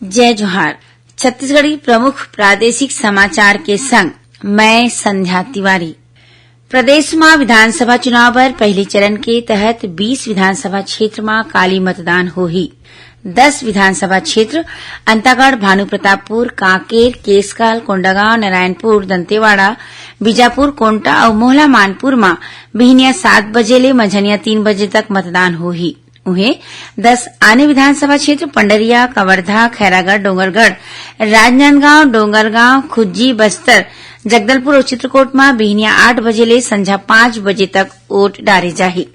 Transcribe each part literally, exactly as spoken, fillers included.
जय जोहार। छत्तीसगढ़ी प्रमुख प्रादेशिक समाचार के संग मैं संध्या तिवारी। प्रदेश म विधानसभा चुनाव बर पहली चरण के तहत बीस विधानसभा क्षेत्र म काली मतदान होही। दस विधानसभा क्षेत्र अंतागढ़, भानुप्रतापपुर, कांकेर, केसकाल, कोंडागांव, नारायणपुर, दंतेवाड़ा, बीजापुर, कोंटा अउ मोहला मानपुर म बिहनिया सात बजे ले मंझनिया तीन बजे तक मतदान होही। उहें, दस आने विधानसभा क्षेत्र पंडरिया, कवर्धा, खैरागढ़, डोंगरगढ़, राजनांदगांव, डोंगरगांव, खुज्जी, बस्तर, जगदलपुर अउ चित्रकोट म बिहनिया आठ बजे ले संझा पाँच बजे तक वोट डारे जाही।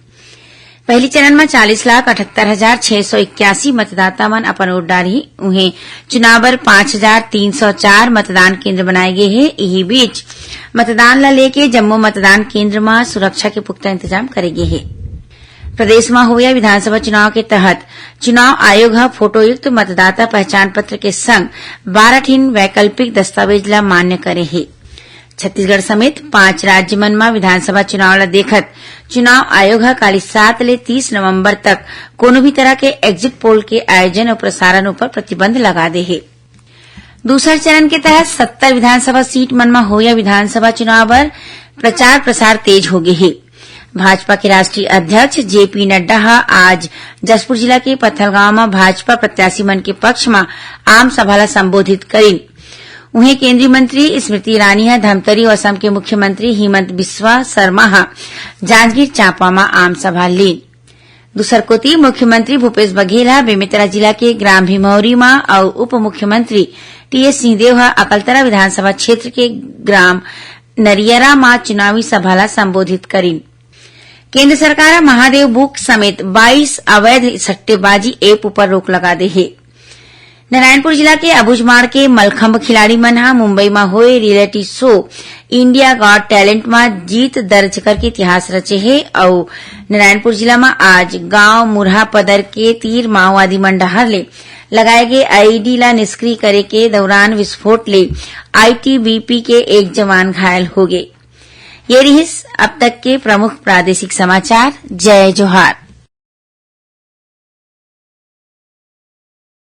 पहली चरण म चालीस लाख अठहत्तर हजार छह सौ इक्यासी मतदाता मन अपन वोट डारही। उहें, चुनाव बर पाँच हजार तीन सौ चार मतदान केंद्र बनाए गे हे। इही बीच, मतदान ल लेके जम्मो मतदान केंद्र म सुरक्षा के पुख्ता इंतजाम करे गे हे। प्रदेश म होवइया विधानसभा चुनाव के तहत चुनाव आयोग ह फोटोयुक्त मतदाता पहचान पत्र के संग बारह ठिन वैकल्पिक दस्तावेज ल मान्य करे हे। छत्तीसगढ़ समेत पांच राज्य मन म विधानसभा चुनाव ल देखत चुनाव आयोग ह काली सात ले तीस नवंबर तक कोनो भी तरह के एग्जिट पोल के आयोजन अउ प्रसारण ऊपर प्रतिबंध लगा दे हे। दूसर चरण के तहत सत्तर विधानसभा सीट मन म होवइया विधानसभा चुनाव बर प्रचार प्रसार तेज हो गे हे। भाजपा के राष्ट्रीय अध्यक्ष जेपी नड्डा ह आज जशपुर जिला के पत्थलगांव म भाजपा प्रत्याशी मन के पक्ष म आम सभा ल संबोधित करिन। उहें, केंद्रीय मंत्री स्मृति ईरानी ह धमतरी अउ असम के मुख्यमंत्री हिमंत बिस्वा शर्मा ह जांजगीर चांपा म आम सभा लीन। दूसर कोति, मुख्यमंत्री भूपेश बघेल ह बेमेतरा जिला के ग्राम भिमौरी म अउ उप मुख्यमंत्री टीएस सिंहदेव ह अकलतरा विधानसभा क्षेत्र के ग्राम नरियरा म चुनावी सभा ल संबोधित करिन। केंद्र सरकार ह महादेव बुक समेत बाईस अवैध सट्टेबाजी ऐप ऊपर रोक लगा दे हे। नारायणपुर जिला के अबूझमाड़ के मलखंभ खिलाड़ी मन ह मुंबई म होए reality show India got talent म जीत दर्ज करके इतिहास रचे हे अउ नारायणपुर जिला म आज गांव मुरहा पदर के तीर माओवादी मन डहार ले लगाए गे आईईडी ला निष्क्रिय करे के दौरान विस्फोट ले आईटीबीपी के एक जवान घायल हो गे। ये रिहिस अब तक के प्रमुख प्रादेशिक समाचार। जय जोहार।